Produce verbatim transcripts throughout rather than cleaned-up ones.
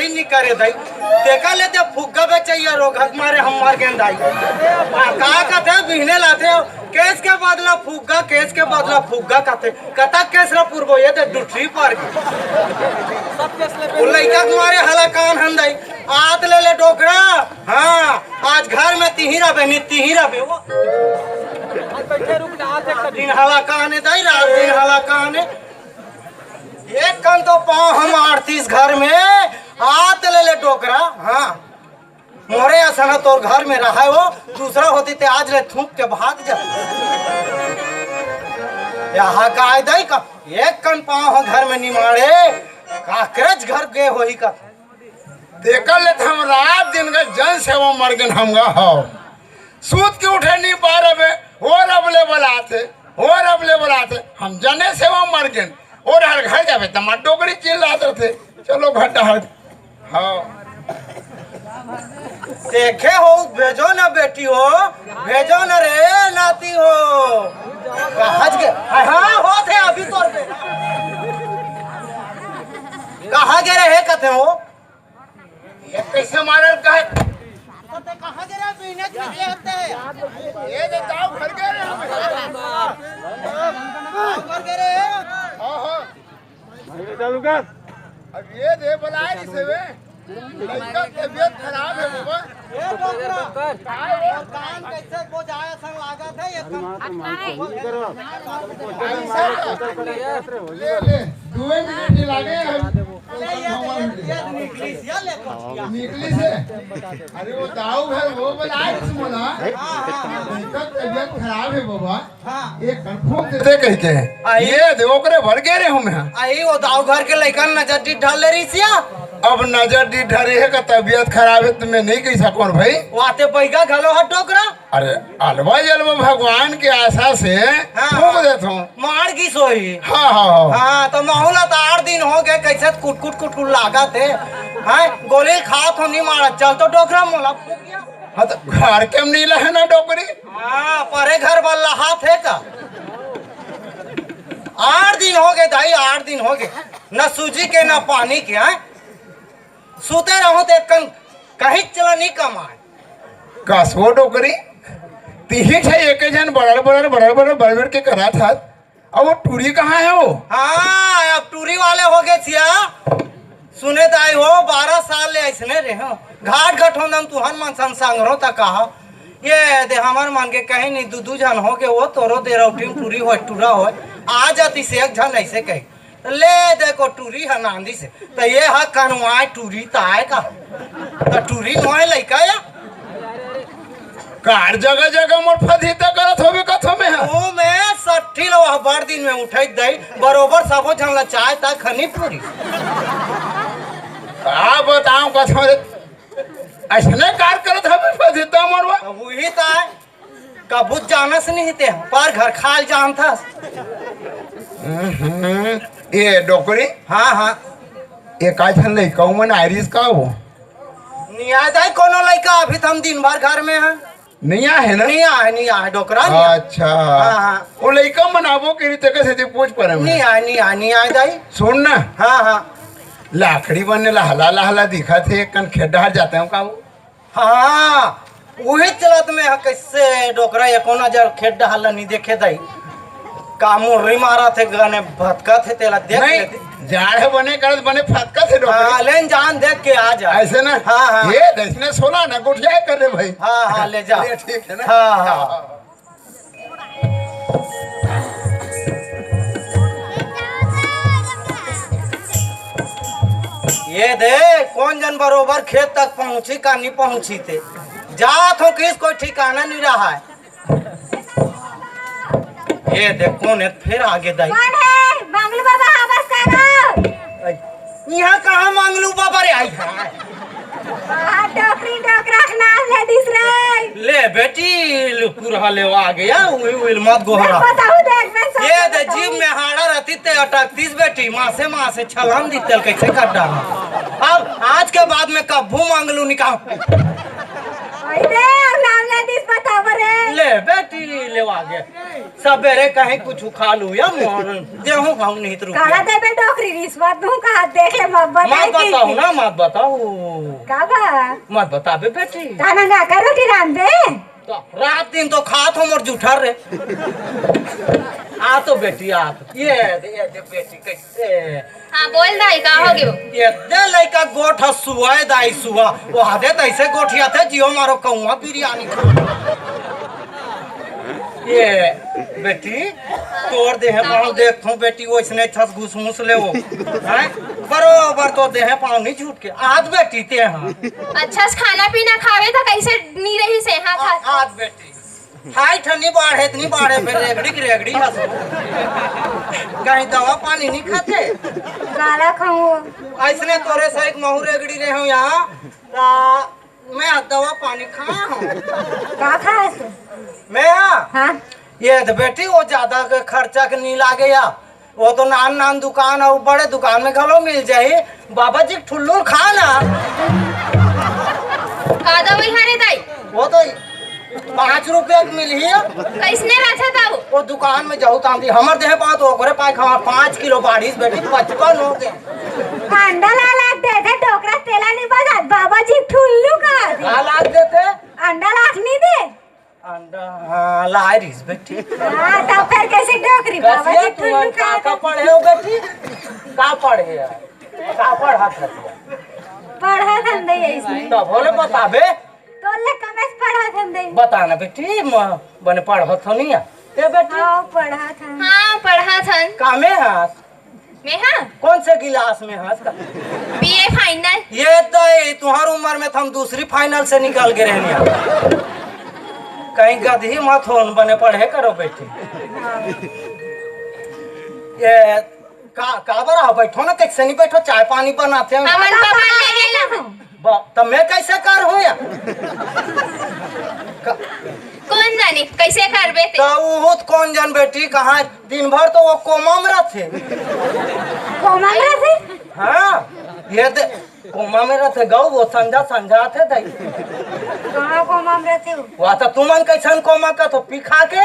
नहीं करे दाई। तेकर ले ते फुग्गा बेचइया रोगहा के मारे हम मर गेन दाई। आ, का कथे बिहने लाथे, केस के बदला फुग्गा, केस के बदला फुग्गा कथे। कतक केस ला पुरबो, ये ते डुठरी पर गे। वो लइका के मारे हलाकान हन दाई। आत ले ले डोकरा, हाँ, आज घर में तिही रबे, नी तिही रबे वो। दिन हलाकान हे दाई, रात दिन हलाकान हे। एक कन तो पाँव हम आड़तीस घर में, आत ले ले डोकरा, हाँ। मोरे असन तोर घर में रहा हो, दूसरा होती ते आज ले थूक के भाग जा। यहाँ का आय दाई का, एक कन पाँव ह घर में निमाड़े, काकरेच घर गे होही का। तेकर ले त हम रात दिन का जन सेवा मर गेन हम गा हव। सूत के उठे नहीं पा रहे, ओ रब ले बलाते, ओ रब ले बलाते, हम जने सेवा मर गेन। ओ डहर घर जाबे त मार डोकरी चिल्लात रथे, चलो घर डहर। हाँ। देखे हो, भेजो ना बेटी हो, भेजो ना रे नाती हो। कहाँ गे? हाँ, होत हे अभी तोर पे। कहाँ गे रहे कथे हो? ये कैसे मारल का है? तो ते कहाँ गे रहे? बिहने के निकले होते हैं। ये तो दाऊ घर गे रहे हम। दाऊ घर गे रहे? हाँ, हाँ। चालू कर। अब ये दे बुलाए इसे बे। लड़का तबीयत खराब है बाबा। ए डोकरा, तोर कान कैसे बोजाय असन लागत हे, ये कम ऐसा का? ले, ले, दुए मिनट ही लागे हम। ले, ये दे, ये दे, निकली से, ये ले, निकली से। अरे वो दाऊ घर वो बुलाए इस मोला। हाँ, हाँ, हाँ। लड़का तबीयत खराब है बाबा। हाँ। ये कन्फर्म दे दे कहि के। आई। ये दे ओकरे बर गे रहे हूँ मैं। आई वो दाऊ घर के लइका नजर डिठ डाले रहिस या। अब नजर डिठ डाले हे का तबीयत खराब है त मैं नहीं कहि सकों भाई। वाते बैगा घलो ह डोकरा। अरे अलवा जलवा भगवान के आशा से हाँ, फूंक हाँ। देत हूँ। मार गिस होही। हाँ, हाँ, हाँ। हाँ, त महू ला त आठ दिन हो गे, कैसे कुटकुट कुटकुट लागत हे। हाँ, गोली खात हो नहीं मारत, चल तो डोकरा मोला फूंक गया। हाँ, त घर के म नीला है ना डोकरी। हाँ, परे घर वाला हाथ है का? आठ दिन हो गे दाई, आठ दिन हो गे, न सूजी के न पानी के। हाँ, सुते रहूं त एक कन कहीं चला नहीं कमाए। कस वो डोकरी, तिही ठे एक झन बड़र बड़र बड़र बड़र बड़र बड़र के करा था। अब वो टूरी कहाँ है वो? हाँ, अब टूरी वाले हो गे सिया। सुने त आय हो, बारह साल ले अइसने रहे हो। घाट घटोंदन तुहन मन संग संग रहो त कहा। ये दे हमर मन के कहीं नहीं, दू दू झन हो गे वो, तोरो दे रौटी म टूरी होय, टूरा होय। आ जाती से एक झन ऐसे कही। त ले देखो टूरी ह नांदी से। त ये ह कनवाय टूरी त आय का? त टूरी नोय लइका या? कार जगह जगह मोर फदीता करत होबे कथो में ह। ओ मैं सट्ठी लो ह बड़ दिन में उठई दई, बरोबर सबो झन ला चाय ता खनी पूरी। का बताऊं कथो रे, अइसने कार करत होबे फदीता मोरवा। अब वही ता है, कभू जानस नहीं ते, पर घर खाल जानथस। हम्म, ये डोकरी? हाँ, हाँ। ये का झन लइका मन आय रिस का वो? नहीं आय दाई कोनो लइका, अभी त हम दिन भर घर में हैं। नहीं आय हे ना? नहीं आय, नहीं आय, डोकरा नहीं आय। अच्छा। हाँ, हाँ। वो लइका मन आबो के रीते कैसे ते पूछ परे में। नहीं आय, नहीं आय, नहीं आय दाई। सुन ना। हाँ, हाँ। लाकड़ी बने लहला लहला दिखत हे, कन खेत डहर जाते हो का वो? हाँ, उही चलत में ह, कैसे डोकरा एको नजर खेत डहर ला नहीं देखे दाई। का मुर्री मारत हे, गने भटकत हे, तेला देख नहीं, लेती। जाड़ हे बने करत, बने फटकत हे डोकरी। हाँ, लेन जान देख के आ जा। ऐसे ना? हाँ, हाँ। ये देख ने सोला ना, गोठिया कर रे भाई। हाँ, हाँ, ले जा। ये ठीक है ना? हाँ, हाँ। ये दे, कोन जन बरोबर खेत तक पहुंची का नहीं पहुंची ते। जात हो किस कोई ठिकाना नहीं रहा है। ये दे, कोन हे, फिर आगे दाई। कोन हे? मंगलू बाबा, हाँ, बस करो। आई। यहाँ कहाँ मंगलू बाबा रे आई है? हाँ, डोकरी डोकरा के नाम ले दिस रे। ले बेटी, लुकुर हले आ गया, उइल उइल मत गोहरा। मैं बताऊँ देख, मैं सब ये दे बताऊँ। जीभ में हाड़ा रहती ते अटकतीस बेटी, मासे मासे छलांग दी तेल कैसे कर डाला। अब आज के बाद में कब्बू मंगलू निकाल। आई रे, अब नाम ले दिस बताओ रे। ए, बेटी, लेवा गे। सबेरे कहीं कुछ खा लू या मोर देहूं खाऊं नहीं तो रुपया। काला देबे डोकरी रिश्वत दूं कहा देख ले मत बताई मत की। बताओ ना, मत बताओ। का बा? मत बताबे बेटी। ताना ना करो कि रांधे। तो रात दिन तो खात हो मोर जूठर रे। आ तो बेटी, आ तो। ये, ये, ये बेटी कैसे? हाँ, बोल दाई, का हो गयो? ये दे लइका गोठ ह सुआ ए दाई सुआ। वो हदे तैसे गोठिया थे जियो मारो कौआ बिरयानी खा। ये बेटी, तोर देह पाँव देखथों बेटी, ओइसने छस घुसमुस ले वो। हैं? बरोबर तो देह पाँव नहीं छूट के। आज बेटी ते हाँ। अच्छा से खाना पीना खावे तो कैसे नहीं रही से? हाँ, आ, आज बेटी। हाइट ह नी बाढ़े, त नी बाढ़े, फेर रेगड़ी के रेगड़ी हस। कहीं दवा पानी नी खाते? काला खाऊं? अइसने तोरे सहित महू रेगड़ी रहे हूँ यहाँ, त मैं आज दवा पानी खाया हूँ। का खाए तू? मैं हाँ? हाँ। ये तो बेटी, वो ज्यादा के खर्चा के नी लागे या। वो तो नान नान दुकान अउ बड़े दुकान में घलो मिल जाही। बाबा जी के ठुल्लू खा ना। का दवाई हरे दाई? वो तो पाँच रुपया के मिलही। कैसने रहथे दाऊ? वो दुकान में जाहू तांदी हमर देह पाँव तो ओकरे पाए खावा पाँच किलो बाढ़िस बेटी, पचपन हो गए। अंडा ला लाग देथे, डोकरा तेला नहीं बजात, बाबा जी ठुल्लू का। का लाग देथे? अंडा लाग नहीं दे। अंडा, हाँ, लाए रहिस बेटी। हाँ, तब फिर कैसे डोकरी बाबा कसिया जी तुमन ठुल्लू का का का? पढ़े हो बेटी? का पढ़े है? का पढ़त हतिया? पढ़त हन दे ऐसे। तब होले बताबे। तोले कमेस पढ़त हन दे। बता ना बेटी, म-, बने पढ़त हो नहीं है? ए बेटी। हाँ, पढ़त हन। हाँ, पढ़त हन। कामे हस? मैं हाँ? कौन से गिलास में हस? BA final. ये तो ये तुम्हार उम्र में तो हम दूसरी फाइनल से निकल के रहने हैं। कहीं गधी मत हो, बने पढ़े करो बेटी। ये का, का बरा हो, बैठो ना, कैसे नहीं बैठो, चाय पानी बनाते हैं। हमन पापा ले गेला हूँ। ब-, त मैं कैसे कर हूँ या? क-, कौन जाने कैसे करबे ते? त उहुत कौन जान बेटी, कहाँ दिन भर तो वो कोमा में रहथे। कोमा में रहथे? हाँ, ये दे, कोमा में रहथे गऊ, वो संझा, संझा आथे दई। कहाँ कोमा में रहथे वो? वा, त तुमन कैसन कोमा का तो पिखा के?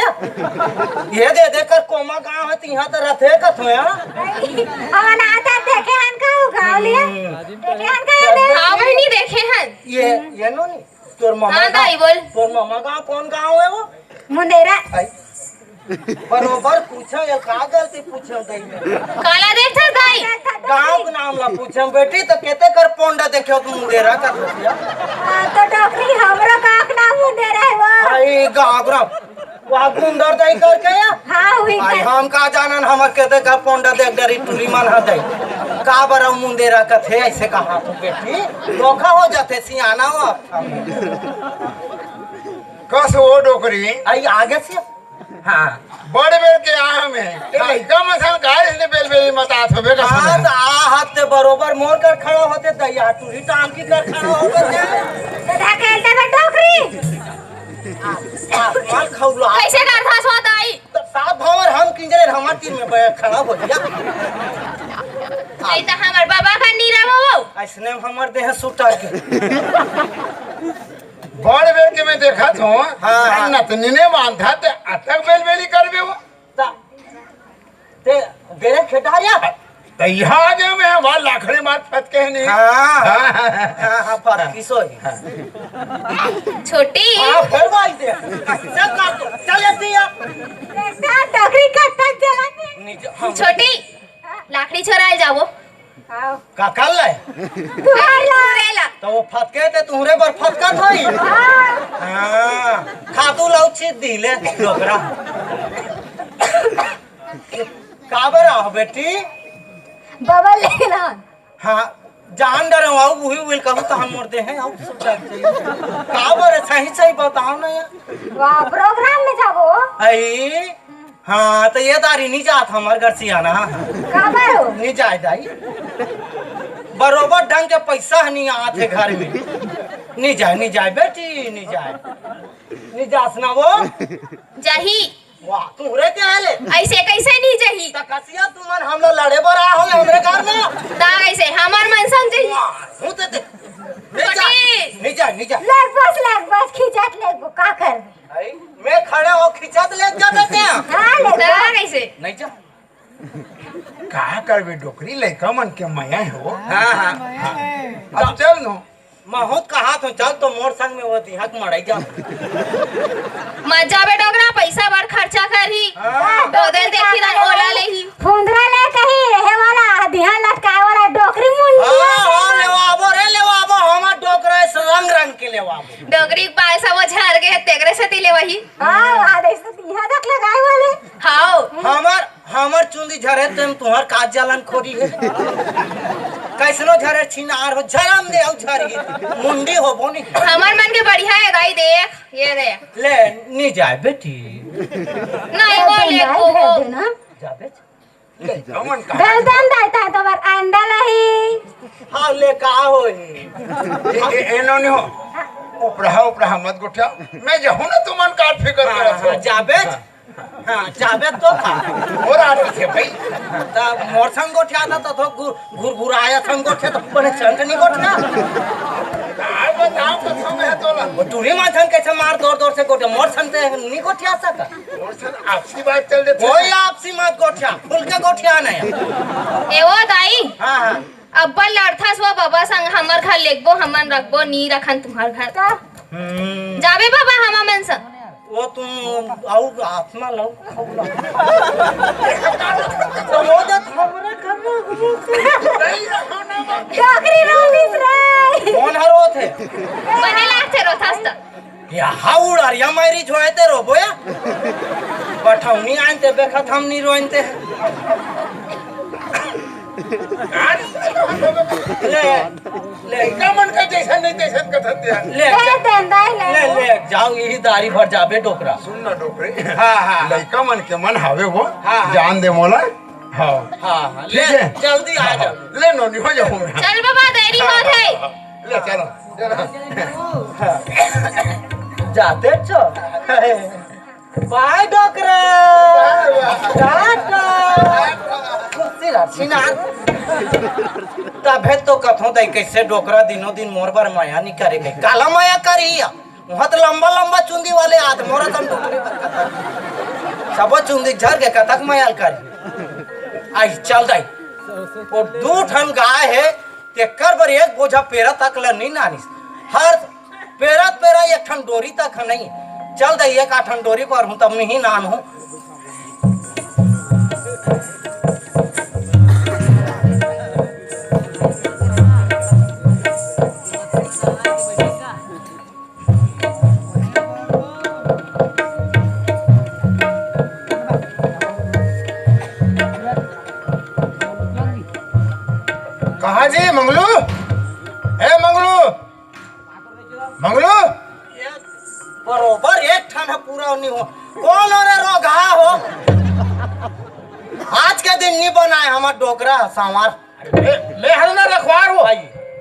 ये दे दे कर कोमा गाँव है, त यहाँ त रहथे का तो यहाँ? हमन आता देखे हन का वो गाँव लिए? हम्म। देखे हन का ये दे? हाँ, बहिनी, देखे हन। ये, ये नो नहीं। तोर मामा हाँ, गाँव, दाई, बोल। तोर मामा गाँव कौन गाँव है वो? मुंदेरा। आई। बरोबर पूछो, ये का गलती पूछो, दाई में? काला देख था, दाई। गाँव के नाम ला पूछो, बेटी, तो केते कर पोंडा देखे हो तुम मुंदेरा का? हाँ, तो डोकरी, हमरो गाँव के नाम मुंदेरा है वो। आई, गाँव के नाम। वहाँ गुंडर दई करके या? हाँ, वही आई, कर। हम का जानन, हमर केते का पोंडा देख डरी टूरी मन हा दई। का बरा मुंदेरा कथे, ऐसे कहा तू बेटी? धोखा हो जाथे, सियाना हो। कस वो डोकरी? आई, आगे से। हाँ। बड़ बेर के आए हमें। ए, लइका मसान गाय से बेल बेली मत आत होबे कस हाँ, में। त आ हाथ ते बरोबर मोर कर खड़ा होते, दैया टूरी टांग की कर खड़ा होते। तो ढकेल देबे डोकरी। आ, आ, माल खौला। कैसे कर था सो दाई? त सात भावर हम किंजरे हमार तीन में बैठ खड़ा हो गया। नहीं त हमार बाबा का नी रहो। ऐसने हमर देह सुटा के। बड़ बेर के मैं देखत हूँ, हाँ, हाँ। नतनी ने बांधा ते अतक बेल बेली करबे वो। ता, ते बेरे खेटारिया? त यहाँ आ गया मैं, वहाँ लाखड़े मार फटके है नहीं। हाँ, हाँ, हाँ, हाँ, फटकी सो ही। छोटी। हाँ, फिर भाई दे। चल, चल, चल, चल, चल। बेटा, डगरी कट्टा चला ने। नीचे, हाँ। छोटी, लाकड़ी छोराए जाबो। आओ। का कर ले? तुहर ला। तुहरे ला। तो वो फटके ते तुहरे बर फटकत होई। हाँ। हाँ। खातू लाऊ छीत दी ले डोकरा। का बर आहो बेटी? बबल लेना। हाँ, जान डरे आओ, वही विल कहूँ तो हम मोर दे हैं, आओ सब जान चाहिए। का बर सही सही बताओ ना यार। वाह, प्रोग्राम में जाबो। आई। हाँ, तो ये दारी नहीं जात हमार घर से आना। काबर हो? नहीं जाए दाई। बरोबर ढंग के पैसा नहीं आते घर में। नहीं जाए, नहीं जाए बेटी, नहीं जाए। नहीं जास ना वो। जाही। वाह, तू रे क्या है ले? ऐसे कैसे नहीं जाही? त कसिया तुमन हम लोग लड़े बर आ हो हमरे घर में? ता ऐसे हमार मन समझे। वाह, हूँ ते दे। नहीं जा, छोटी। नहीं जा, नहीं जा। लग बस, लग बस, खिंचात लग वो, का कर? भाई, मैं ले जा बेटे। हाँ, ले जा। ना, कैसे? नहीं जा। का करबे डोकरी, लइका मन के मया हे वो। हाँ, हाँ। अब चल नो। महूँ त कहाथों, चल तो मोर संग में वो दिहा के मड़ई जा। मत जाबे डोकरा, पैसा बर खर्चा करही। हाँ। तो दे देखी ना, ओला लेही। फुंदरा ले कही, रहे वाला, दिहा लटकाए वाला डोकरी मुंडी। हाँ, हाँ, लेवाबो रे, लेवाबो, हमर डोकरा हे, रंग रंग के लेवाबो। डोकरी के बाल सब वो झर गे हे, तेकरे सेती लेवाही। हाँ, आदेश तो दिहा तक लगाए वाले। हाँ। हमर, हमर चुंदी झरे तेम तुहर का जलन खोरी हे। कैसनो झरे छिनार हो, झरम दे अउ झरही। मुंडी होबो नहीं। हमर मन के बढ़िया हे दाई, देख, ये दे। ले, नहीं जाए बेटी। नहीं, वो ले, वो, वो। जा बेटी। ले, हमन का। गर्दन दाई, ताई तोर अंडा लाही। हाँ, ले, का होही? ए, ए, ए, नोनी हो। उपराहा, उपराहा मत गोठिया। मैं जाहूँ ना, तुमन का फिकर हाँ, करत हो। हाँ, जाबे। हाँ। हाँ, जाबे तो था। और आदमी थे भाई। तब मोर संग गोठिया था, तो, तो घुर-, घुरघुराया संग गोठिया, तो बने चंद नहीं गोठिया। काय बताओ, कसम है तोला। वो टूरी माथन कैसे मार दौड़ दौड़ से गोठिया, मोर संग ते नहीं गोठिया सका। मोर संग आपसी बात चल देते। कोई आपसी मत गोठिया, खुल के गोठिया नहीं। ए वो दाई। हाँ, हाँ। अब्बल लड़थस वो बबा संग, हमर घर लेगबो, हमन रखबो, नी रखन तुम्हर घर। का? हम्म। जाबे बबा, हमर मन संग। वो तुम आऊ आत्मा लऊ खौला। तो वो जब हमरे घर में डोकरी रोलिस रे। कौन हर वो थे? बने लागथे रोथस त। यहाँ उड़ारिया मारी जोए ते रोबो या। पठौनी आन ते बेखत हम नहीं रोइन ते। ले, ले। लइका मन का जैसा नहीं तैसा कथत यार। ले, ले, जा। ले, ले, ले, जाओ, यही दारी भर जाबे डोकरा। सुन ना डोकरी। हाँ, हाँ। लइका मन के मन हावे वो, हाँ, हाँ। जान दे मोला। हाँ। हाँ, हाँ, ठीक ले, है? जल्दी आ हाँ, जाओ। हाँ। ले नोनी हो जाओ। चल बाबा, देरी होत हे। ले, चलो, चलो। जाते छो। बाय डोकरा। टाटा। खुशी रह सिनार। तभे तो कथों दई कैसे डोकरा दिनों दिन मोर बर मया नहीं करे गई। काला मया करी या। वहाँ तो लंबा लंबा चुंदी वाले आत मोरा तन डोकरी बर कथा। सबो चुंदी झर के कथक मयाल करी। आई चल दई। वो दू ठन गाय हे, तेकर बर एक बोझा पेरा तक ल नहीं नानिस। हर पेरा पेरा एक ठन डोरी तक नहीं। चल दई, एक आठन डोरी पर हूँ, तब नहीं नान हूँ। कहाँ जी मंगलू? ए मंगलू, मंगलू। बरोबर एक ठन ह पूरा नहीं हो। कौन हो रे रोगहा हो? आज के दिन नहीं बनाए हमर डोकरा ह सांवर। ए, मैं हर ना रखवार हो। भाई,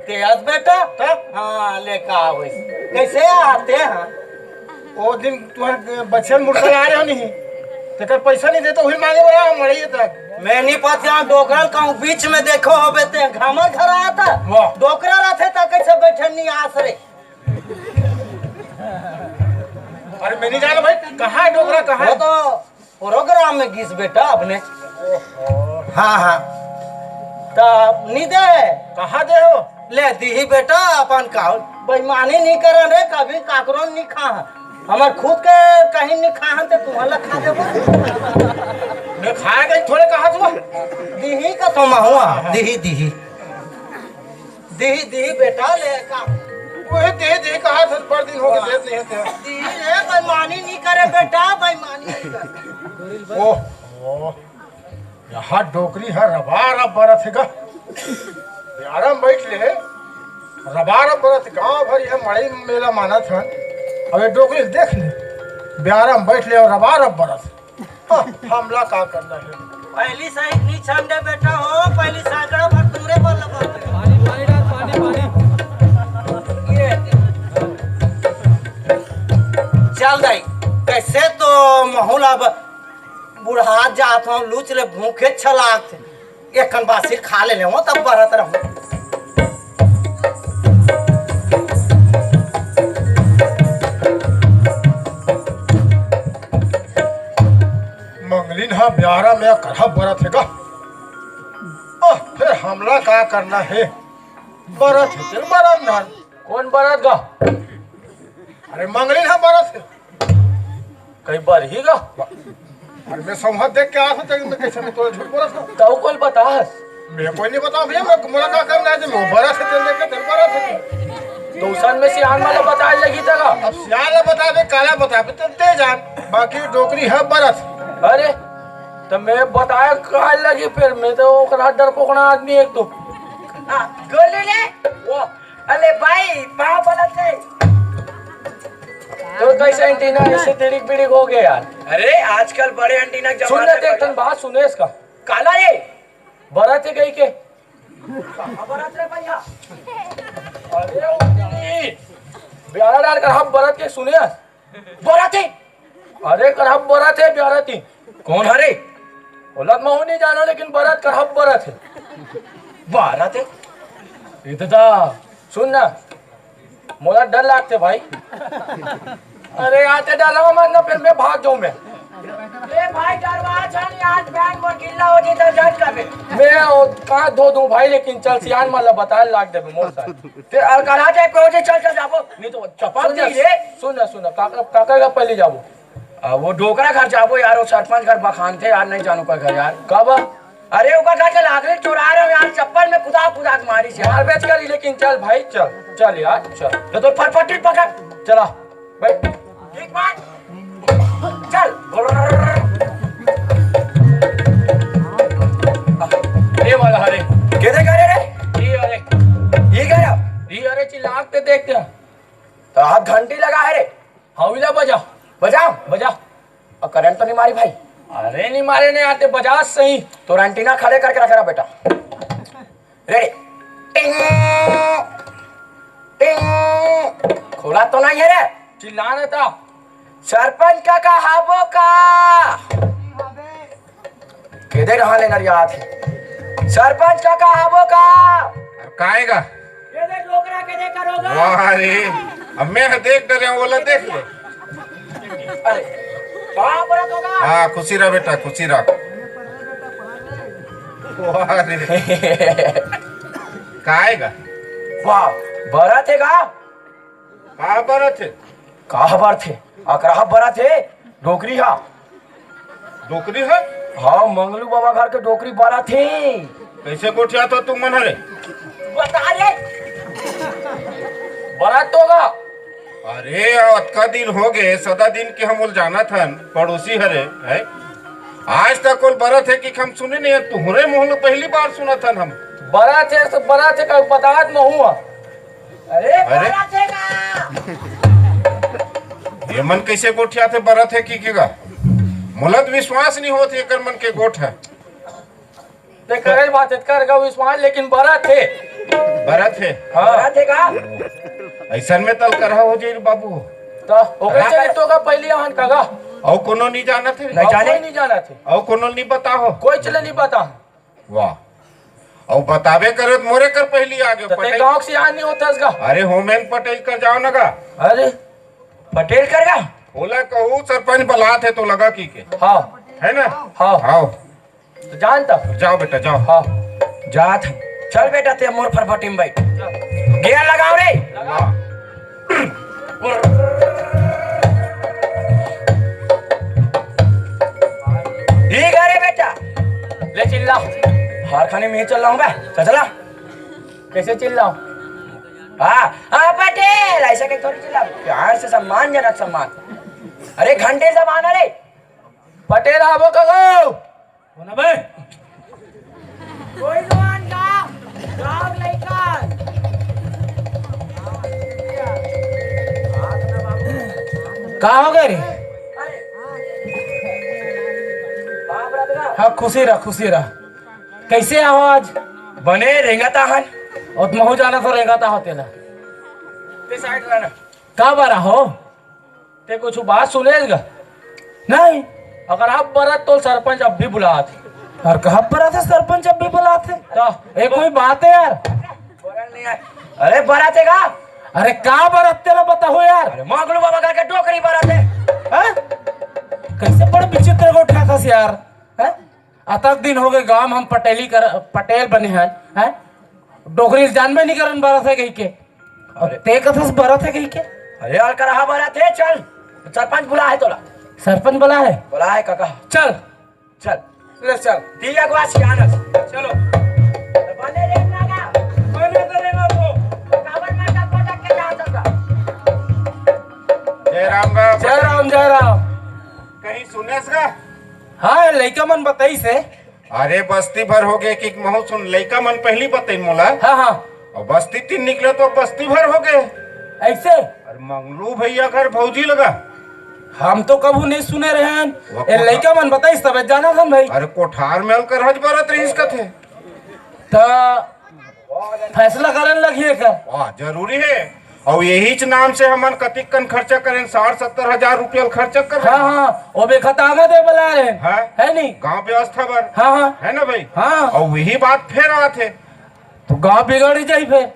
ते आज बेटा? तब? हाँ, ले का होइस? कैसे आते हैं? ओ दिन तुहर बचन मुड़का ला रहे हो नहीं, तेकर पैसा नहीं देता, वही मांगे वाला हम मरे तक। मैं नहीं पता, डोकरा कहूँ बीच में देखो हो बेटे, हमर घर आया था। वाह। डोकरा रहते ता कैसे बैठे नहीं आस रे। अरे मैं नहीं जाना भाई, कहाँ है डोकरा, कहाँ वो है? तो प्रोग्राम में गिस बेटा अपने। हाँ, हाँ। तब नहीं दे। कहाँ दे हो? ले दीही बेटा अपन का। बेईमानी नहीं करन रे, कभी काकरो नहीं खा। हमर खुद के कहीं नहीं खाहन ते तुम्हारा खा देबो। मैं खाया कहीं थोड़े कहा तू। दीही का तो महुआ, दीही, दीही। दीही, दीही बेटा, ले का। वही दीही, दीही कहा था, बड़ दिन हो गए, देत नहीं होते। दीही रे, बेईमानी नहीं करे बेटा, बेईमानी नहीं करे। ओह, ओह, यहाँ डोकरी है, रबा रब बरत है का? प्यारा में बैठ ले, रबा रब बरत, गांव भर यह मड़ई मेला मानत है। अब ये डोकरी देख ले, प्यारा में बैठ ले और रबा रब बरत। हाँ, हमला का करना है? पहली सही नहीं छंडे बेटा हो, पहली सैकड़ा भर दूरे पर लगा दे। पानी, पानी डाल, पानी, पानी। ये। चल दाई, कैसे तो महूँ अब बुढ़ा जात हूँ, लूच ले भूखे छलात। एक कन बासिर खा ले ले, तब बरत रहूँ। अब ब्यारा में करहा बरत हे गा। आह, फेर हमला का करना हे? बरत हे तेन बरत ना। कोन बरत गा? अरे मंगली ना बरत हे। कई बार ही गा। अरे मैं संवाद देख के आया था, मैं कैसे मैं तोला झूठ बोला था? तउ कोई बतास? मैं कोई नहीं बताओ भैया, मैं मोला का करना हे, मैं बरत हे तेन देख के तेन बरत हे। तो उसन में सियान वाला बताए लगी था गा। अब सियान ला बताबे, काला बताबे, तो दे जान। बाकी डोकरी हे बरत। अरे, तो मैं बताए काहे लगी फिर? मैं तो ओकरा डरपोकना आदमी एक तो। हाँ, गोली ले। वाह। अरे भाई, पाँव पलट ले। तो कैसे एंटीना ऐसे तिड़िक बिड़िक हो गया यार? अरे, आजकल बड़े एंटीना के सुन जमाना ना, है देख, भाई। तन बात सुने इसका। काला रे। बरत हे कही के। बरत रे भैया। अरे, उठनी। ब्यारा डाल करहा बरत के सुने। बरत हे। अरे, करहा बरत हे, ब्यारा ती। कोन हरे? ओला महू नहीं जानो, लेकिन बरत करहा बरत हे। बरत हे। इतना सुन ना, मोला डर लागथे भाई। अरे यार, ते डरवा मत ना, फिर मैं भाग जाऊं मैं। ए भाई, डरवा छन यार, पैंट मोर गिल्ला हो जी तो जज करबे। मैं वो कहाँ धो दूं भाई, लेकिन चल सियान मन ला बताए लाग देबे मोर साथ। ते अलकरहा जाए पे हो जी, चल, चल जाबो। नहीं तो चपक सुन ना, जाई रे। सुन ना, सुन ना, काका, काका का पहले जाबो। आ, वो डोकरा घर जाबो यार, वो सरपंच घर बखानथे यार, नहीं जानो का घर यार। कब? अरे, ओकर घर के लाकड़ी चोरा रहे हो यार, चप्पल में कुदा कुदा के मारी से। मार बेच कर, लेकिन चल भाई, चल, चल यार, चल। तो, तो फटफटी पकड़। चला, बैठ। ठीक बात। चल। ये वाला हरे। केदे करे रे? ये हरे। ये करे? ये हरे, चिल्ला के देखते हैं। तो हाथ घंटी लगा है रे। हाँ, इला बजा। बजा। बजा। और करंट तो नहीं मारी भाई? अरे नहीं मारे, नहीं आते, बजा सही। तो एंटीना खड़े करके रख रहा बेटा। रेडी। टिंग, टिंग। खोला तो नहीं है रे? चिल्ला ना था। सरपंच काका हाबो का? केदे रहा लेना याद है। सरपंच काका हाबो का? अरे काएगा? केदे डोकरा केदे करोगा? वाह रे, अब मैं देख डरे हूँ, बोला देख ले। अरे, बाप रे तो का? हाँ, खुशी रह बेटा, खुशी रह। वाह रे। काएगा? वाह, बरत हे का? का बरत हे? का बरत हे? अकरहा बरत हे, डोकरी हा। डोकरी हे? हाँ, मंगलू बाबा घर के डोकरी बरत हे। कैसे गोठियात हो तुम मन हरे? बता रे। बरत तो गा। अरे, अतका दिन हो गए, सदा दिन के हम ओला जानत हन, पड़ोसी हरे, है? आज तक ओला बरत हे कि हम सुने नहीं, तुहरे मुँह ले पहली बार सुनत हन हम। बरत हे, तो बरत हे, कभी बतात में हुआ। अरे, अरे? बरत हे का? ये मन कैसे गोठियाथे बरत हे कि के गा? मोला तो विश्वास नहीं होत एकर मन के गोठ हे। ते करे बात हे, कर गा विश्वास, लेकिन बरत हे। बरत हे? हाँ। बरत हे का? ऐसन में तल करहा हो जाई रे बाबू। तो ओकर हाँ। चले तो का पहली आहन का गा? अउ कोनो नहीं जानत हे? नहीं अउ जाने। कोई नहीं जानत हे। अउ कोनो नहीं बताहो? कोई चले नहीं बता। वाह। अउ बताबे करे तो मोरे कर पहली आगे तो ते पटेल। गाँव के सियान नहीं होता इसका। अरे होमेन पटेल कर जाओ ना गा। अरे पटेल कर गा? ओला कहू सरपंच बलात हे तो लगा की के। हाँ। है ना? हाँ। हाँ। तो जानता। जाओ बेटा, जाओ। हाँ। जात। चल बेटा, ते मोर फरफटी में बैठ। गियर लगाओ रे। वाह। ठीक है रे बेटा। ले चिल्ला। हार खाने में ही चल रहा हूँ मैं। चल चला। कैसे चिल्लाओ? हाँ, हाँ, पटेल, ऐसे कहीं थोड़ी चिल्लाओ। प्यार से सम्मानजनक सम्मान। अरे, घंटे से माना रे। पटेल आबो कगो। कौन है बे? कोई जवान गाँव, गाँव लइका। का हो गए रे? हाँ, खुशी रह, खुशी रह। कैसे आहो आज? बने रेंगत आहन। अउ महू जाना तो रेंगत आहो तेला। ते साइड रहना। का बरा हो? ते कुछ बात सुनेगा? नहीं। अगर अब बरत तो सरपंच अब भी बुलात हे। अउ कहाँ बरत हे सरपंच अब भी बुलात हे? तो ए, कोई बात हे यार? बोलल नहीं है। अरे बरत हे का? अरे का बरत तेला बताओ यार। अरे मंगलू बाबा घर के डोकरी बरत हे। हाँ? कैसे बड़ विचित्र गोठियाथस यार। तक दिन हो गए गांव में हम पटेली कर, पटेल बने हैं, हैं? डोकरी ल जानबे नहीं करन बरत हे कहिके। अउ अरे। ते कथस बरत हे कहिके। अरे यार, करहा बरत हे, चल। सरपंच बुला हे तोला। सरपंच बुला हे? बुला हे काका। चल। चल। ले चल। दिया को आज सियानस। चलो। बने रे नागा। बने तो रे बाबू। काबर में टक टक के जा सकता। जय राम राम। जय राम, जय राम। कहीं सुनेस का? हाँ, लइका मन बताइस हे। अरे बस्ती भर हो गए कि महू सुन, लइका मन पहली बतइन मोला। हाँ, हाँ। अउ बस्ती तीन निकले तो बस्ती भर हो गए। ऐसे? अरे मंगलू भैया घर भौजी लगा। हम तो कभू नहीं सुने रहेन। वो ए, कोठा- लइका मन बताइस तबे जानत हन भाई। अरे कोठार में अलकर हज बरत रहिस कथे। त फैसला करन लगिए का? वाह, जरूरी हे। अउ यहीच नाम से हमन कतिक कन खर्चा करेन, साठ सत्तर हजार रुपया खर्चा करेन। हाँ, हाँ, ओ बेखत आगा दे बला रहे। हाँ। है नहीं? गांव व्यवस्था बर। हाँ, हाँ। है ना भाई? हाँ। अउ वही बात फेर आत हे। तो गांव बिगड़ ही जाई फेर।